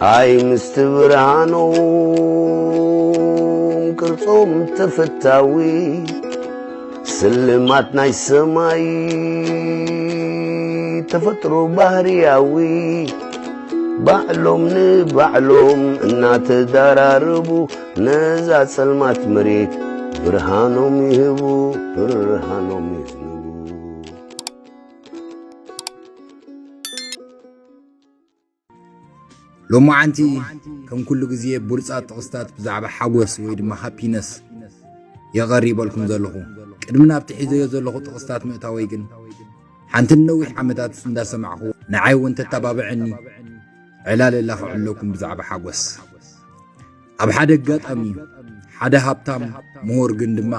ኣይ ምስቲ ብርሃኖም ቅርጾም ተፈታዊ፣ ስልማት ናይ ሰማይ ተፈጥሮ ባህርያዊ፣ ባዕሎም ንባዕሎም እናተዳራረቡ፣ ነዛ ጸልማት መሬት ብርሃኖም ይህቡ፣ ብርሃኖም ይህቡ። ሎማዓንቲ ከም ኩሉ ግዜ ብሉጻት ጥቕስታት ብዛዕባ ሓጎስ ወይ ድማ ሃፒነስ የቐርበልኩም ዘለኹ። ቅድሚ ናብቲ ሒዘዮ ዘለኹ ጥቕስታት ምእታወይ ግን፣ ሓንቲ ንነዊሕ ዓመታት እንዳሰማዕኹ ንዓይ እውን ተተባብዐኒ ዕላል እላ ከዕለኩም ብዛዕባ ሓጎስ። ኣብ ሓደ ኣጋጣሚ ሓደ ሃብታም ምሁር ግን ድማ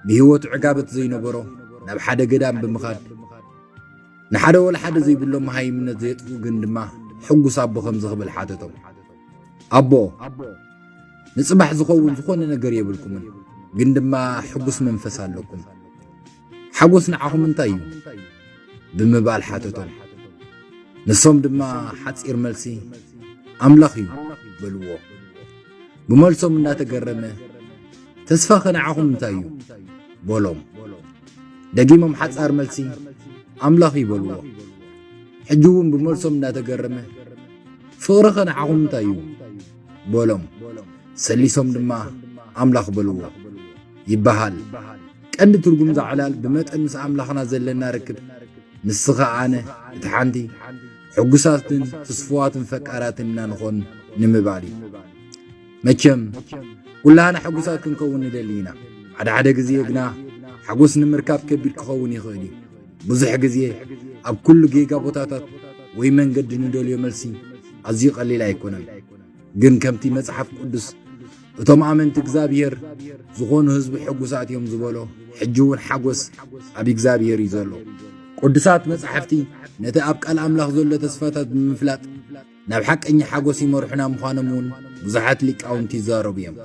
ብህይወቱ ዕጋበት ዘይነበሮ ናብ ሓደ ገዳም ብምኻድ ንሓደ ወላ ሓደ ዘይብሎም መሃይምነት ዘየጥፍኡ ግን ድማ ሕጉስ ኣቦ ከምዚ ክብል ሓተቶም። ኣቦ፣ ንጽባሕ ዝኸውን ዝኾነ ነገር የብልኩምን፣ ግን ድማ ሕጉስ መንፈስ ኣለኩም። ሓጎስ ንዓኹም እንታይ እዩ? ብምባል ሓተቶም። ንሶም ድማ ሓጺር መልሲ፣ ኣምላኽ እዩ በልዎ። ብመልሶም እናተገረመ፣ ተስፋኸ ንዓኹም እንታይ እዩ? በሎም። ደጊሞም ሓጻር መልሲ፣ ኣምላኽ እዩ በልዎ። ሕጂ እውን ብመልሶም እናተገረመ፣ ፍቕርኸ ንዓኹም እንታይ እዩ? በሎም። ሰሊሶም ድማ ኣምላኽ በልዎ ይበሃል። ቀንዲ ትርጉም እዛ ዕላል ብመጠን ምስ ኣምላኽና ዘለና ርክብ፣ ንስኻ ኣነ እቲ ሓንቲ፣ ሕጉሳትን ትስፉዋትን ፈቃራትን ኢና ንኾን ንምባል እዩ። መቸም ኩላህና ሕጉሳት ክንከውን ንደሊ ኢና። ሓደ ሓደ ግዜ ግና ሓጎስ ንምርካብ ከቢድ ክኸውን ይኽእል እዩ። ብዙሕ ግዜ ኣብ ኩሉ ጌጋ ቦታታት ወይ መንገዲ ንደልዮ መልሲ ኣዝዩ ቀሊል ኣይኮነን። ግን ከምቲ መጽሓፍ ቅዱስ እቶም ኣመንቲ እግዚኣብሔር ዝኾኑ ህዝቢ ሕጉሳት እዮም ዝበሎ፣ ሕጂ እውን ሓጎስ ኣብ እግዚኣብሔር እዩ ዘሎ። ቅዱሳት መጻሕፍቲ ነቲ ኣብ ቃል ኣምላኽ ዘሎ ተስፋታት ብምፍላጥ ናብ ሓቀኛ ሓጎስ ይመርሑና ምዃኖም እውን ብዙሓት ሊቃውንቲ ይዛረቡ እዮም።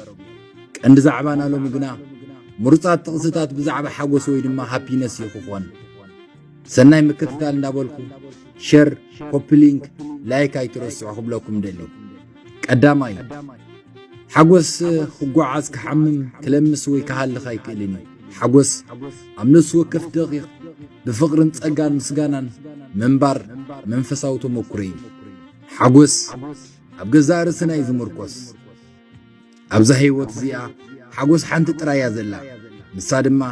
ቀንዲ ዛዕባና ሎሚ ግና ምሩጻት ጥቕስታት ብዛዕባ ሓጎስ ወይ ድማ ሃፒነስ እዩ ክኾን። ሰናይ ምክትታል እንዳበልኩ ሸር፣ ኮፒ ሊንክ፣ ላይክ ኣይትረስዑ ክብለኩም ደሊ። ቀዳማይ፣ ሓጎስ ክጓዓዝ ክሓምም ክለምስ ወይ ክሃልኽ ኣይክእልን እዩ። ሓጎስ ኣብ ነፍሲ ወከፍ ደቂቕ ብፍቕርን ጸጋን ምስጋናን ምንባር መንፈሳዊ ተመኩሮ እዩ። ሓጎስ ኣብ ገዛእ ርእስና እዩ ዝምርኮስ። ኣብዛ ህይወት እዚኣ ሓጎስ ሓንቲ ጥራይ እያ ዘላ። ንሳ ድማ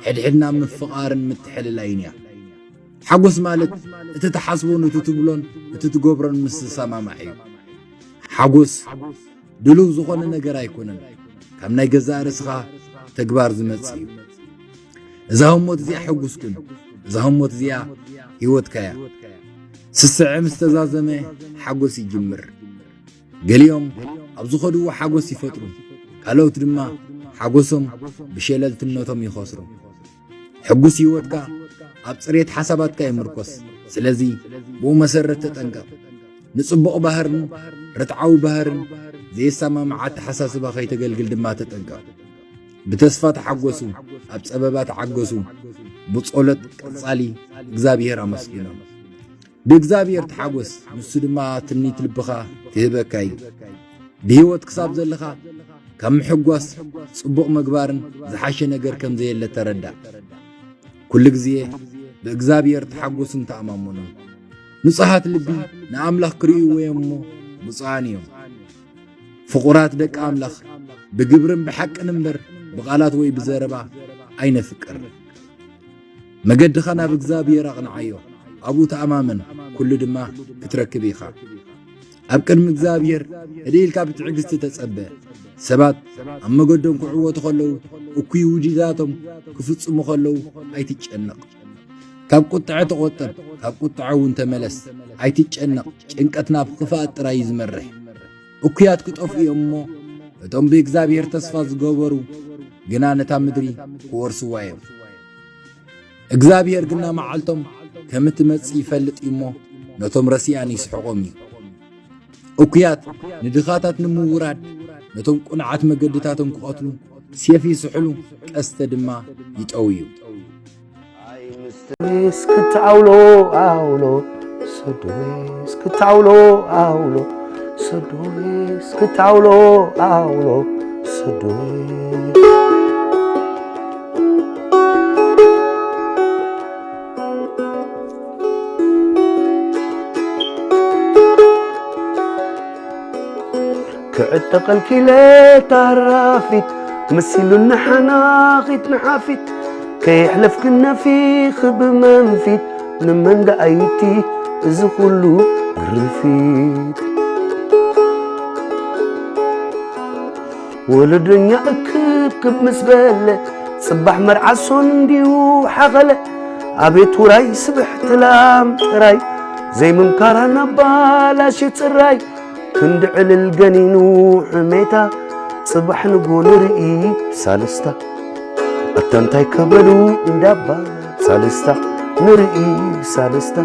ሕድሕድና ምፍቓርን ምትሕልላይን እያ። ሓጎስ ማለት እቲ ትሓስቦን እቲ ትብሎን እቲ ትገብሮን ምስሰማማዕ እዩ። ሓጎስ ድሉው ዝኾነ ነገር ኣይኮነን፣ ካብ ናይ ገዛእ ርእስኻ ተግባር ዝመጽእ እዩ። እዛ ህሞት እዚኣ ሕጉስ ኩን፣ እዛ ህሞት እዚኣ ህይወትካ እያ። ስስዐ ምስ ተዛዘመ ሓጎስ ይጅምር። ገሊኦም ኣብ ዝኸድዎ ሓጎስ ይፈጥሩ፣ ካልኦት ድማ ሓጎሶም ብሸለልትነቶም ይኸስሩ። ሕጉስ ህይወትካ ኣብ ጽሬት ሓሳባትካ ይምርኮስ። ስለዚ ብኡ መሰረት ተጠንቀቕ። ንጽቡቕ ባህርን ርትዓዊ ባህርን ዘየሰማምዓ ኣተሓሳስባ ከይተገልግል ድማ ተጠንቀቕ። ብተስፋ ተሓጎሱ፣ ኣብ ጸበባ ተዓገሱ፣ ብጸሎት ቀጻሊ እግዚኣብሔር ኣመስግኖ። ብእግዚኣብሔር ተሓጎስ፣ ንሱ ድማ ትምኒት ልብኻ ክህበካ እዩ። ብህይወት ክሳብ ዘለኻ ካብ ምሕጓስ ጽቡቕ ምግባርን ዝሓሸ ነገር ከም ዘየለ ተረዳእ። ኩሉ ግዜ ብእግዚኣብሔር ተሓጎሱን ተኣማመኑን። ንጹሃት ልቢ ንኣምላኽ ክርእይዎ እዮም እሞ ብፁዓን እዮም። ፍቑራት ደቂ ኣምላኽ፣ ብግብርን ብሓቅን እምበር ብቓላት ወይ ብዘረባ ኣይነፍቅር። መገድኻ ናብ እግዚኣብሔር ኣቕንዓዮ፣ ኣብኡ ተኣማመን፣ ኩሉ ድማ ክትረክብ ኢኻ። ኣብ ቅድሚ እግዚኣብሔር ህድእ ኢልካ ብትዕግስቲ ተጸበ። ሰባት ኣብ መገዶም ክዕወቱ ከለዉ፣ እኩይ ውዲታቶም ክፍጽሙ ከለዉ ኣይትጨነቕ። ካብ ቁጥዐ ተቖጠብ፣ ካብ ቁጥዐ እውን ተመለስ። ኣይትጨነቕ፣ ጭንቀት ናብ ክፍኣት ጥራይ እዩ ዝመርሕ። እኩያት ክጠፍኡ እዮም እሞ፣ እቶም ብእግዚኣብሔር ተስፋ ዝገበሩ ግና ነታ ምድሪ ክወርስዋ እዮም። እግዚኣብሔር ግና መዓልቶም ከም እትመጽእ ይፈልጥ እዩ እሞ፣ ነቶም ረሲኣን ይስሕቖም እዩ። እኩያት ንድኻታት ንምውራድ፣ ነቶም ቅኑዓት መገድታቶም ክቐትሉ ሴፍ ይስሕሉ፣ ቀስተ ድማ ይጠውዩ። እስክታውሎ ኣውሎ፣ ሰዶ እስክታውሎ ኣውሎ፣ ሰዶስ ክትዓውሎ ኣውሎ ሰዶስ። ክዕጠቐልኪ ኢለ ታራፊት መሲሉኒ ሓናኺት ንሓፊት ከየሕለፍክን ነፊኺ ብመንፊት ንመን ደኣይቲ እዚ ኩሉ ግርፊት። ወለደኛ እክብክብ ምስ በለ ጽባሕ መርዓ ሶን እንዲዩ ሓኸለ። ኣቤት ውራይ ስብሕቲ ላም ጥራይ ዘይምምካራ ናብ ባላሽ ጽራይ ክንዲ ዕልል ገኒኑ ሕሜታ ጽባሕ ንጎ ንርኢ ብሳልስታ ኣታ እንታይ ከበሉ እንዳባ ሳልስታ ንርኢ ብሳልስታ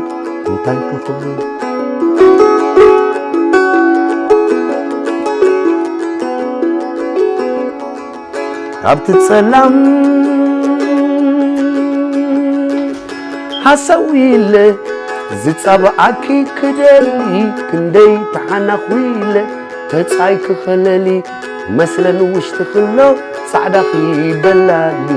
እንታይ ክኽብሉ ኣብቲ ጸላም ሓሳዊ ኢለ ዝጻብዓኪ ክደሊ ክንደይ ተሓናኹ ኢለ ተጻይ ክኸለሊ መስለን ውሽጢ ክሎ ጻዕዳኺ በላሊ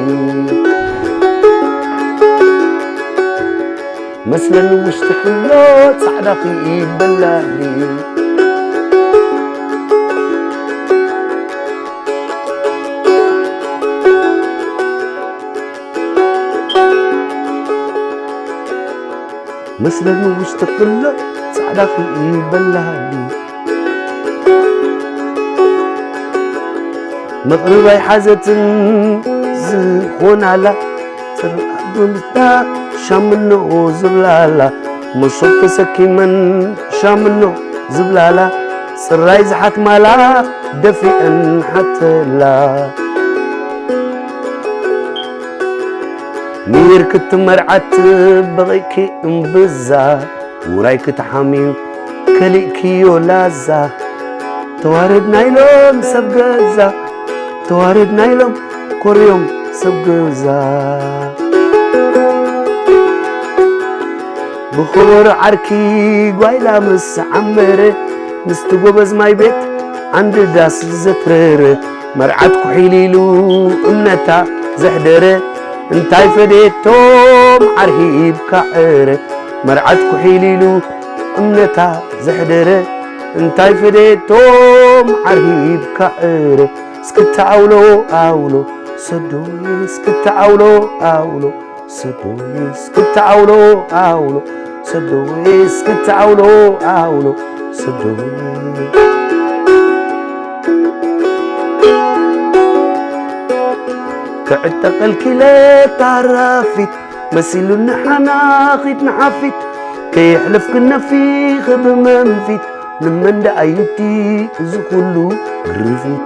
መስለን ውሽጢ ክሎ ጻዕዳኺ በላሊ መስለኒ ውሽጢ ክሎ ጻዕዳ ክልኢ በላሃሊ መቕርብ ኣይሓዘትን ዝኾናላ ጽርዓት ብምስታ ሻምኖ ዝብላላ መሶብ ተሰኪመን ሻምኖ ዝብላላ ጽራይ ዝሓትማላ ደፊአን ሓተላ ሚር ክትመርዓት በቒዕኪ እምብዛ ውራይ ክትሓምዩ ከሊእክዮ ላዛ ተዋረድና ኢሎም ሰብ ገዛ ተዋረድና ኢሎም ኮርዮም ሰብ ገዛ ብኸበሮ ዓርኪ ጓይላ ምስ ዓመረ ምስቲ ጎበዝ ማይ ቤት ዓንዲ ዳስ ዘትረረ መርዓት ኩሒል ኢሉ እምነታ ዘሕደረ እንታይ ፈዴቶም ዓርሂብ ካዕረ መርዓት ኩሒል ኢሉ እምነታ ዘሕደረ እንታይ ፈዴቶም ዓርሂብ ካዕረ እስክትዓውሎ ኣውሎ ሰዶይ እስክትዓውሎ ኣውሎ ሰዶይ እስክትዓውሎ ኣውሎ ሰዶይ እስክትዓውሎ ኣውሎ ሰዶይ ክዕጠቐልኪ ለታራፊት መሲሉኒ ሓናኺት ንሓፊት ከየሕለፍክን ነፊኺ ብመንፊት ንመን ደኣ ይብቲ እዚ ኩሉ ግርፊት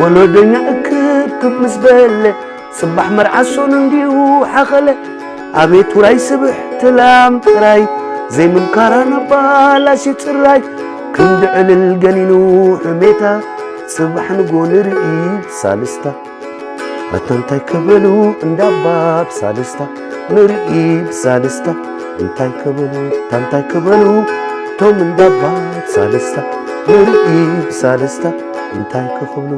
ወለዶኛ እክብክብ ምስ በለ ጽባሕ መርዓ ሶኑ እንዲዩ ሓኸለ ኣቤት ውራይ ስብሕ ትላም ጥራይ ዘይምምካራ ናባላሽ ጽራይ ክንዲ ዕልል ገኒኑ ሕሜታ ጽባሕ ንጎ ንርኢ ሳልስታ ኣታ እንታይ ከበሉ እንዳባ ብሳልስታ ንርኢ ብሳልስታ እንታይ ከበሉ እታ እንታይ ከበሉ እቶም እንዳባ ብሳልስታ ንርኢ ብሳልስታ እንታይ ከኽብሉ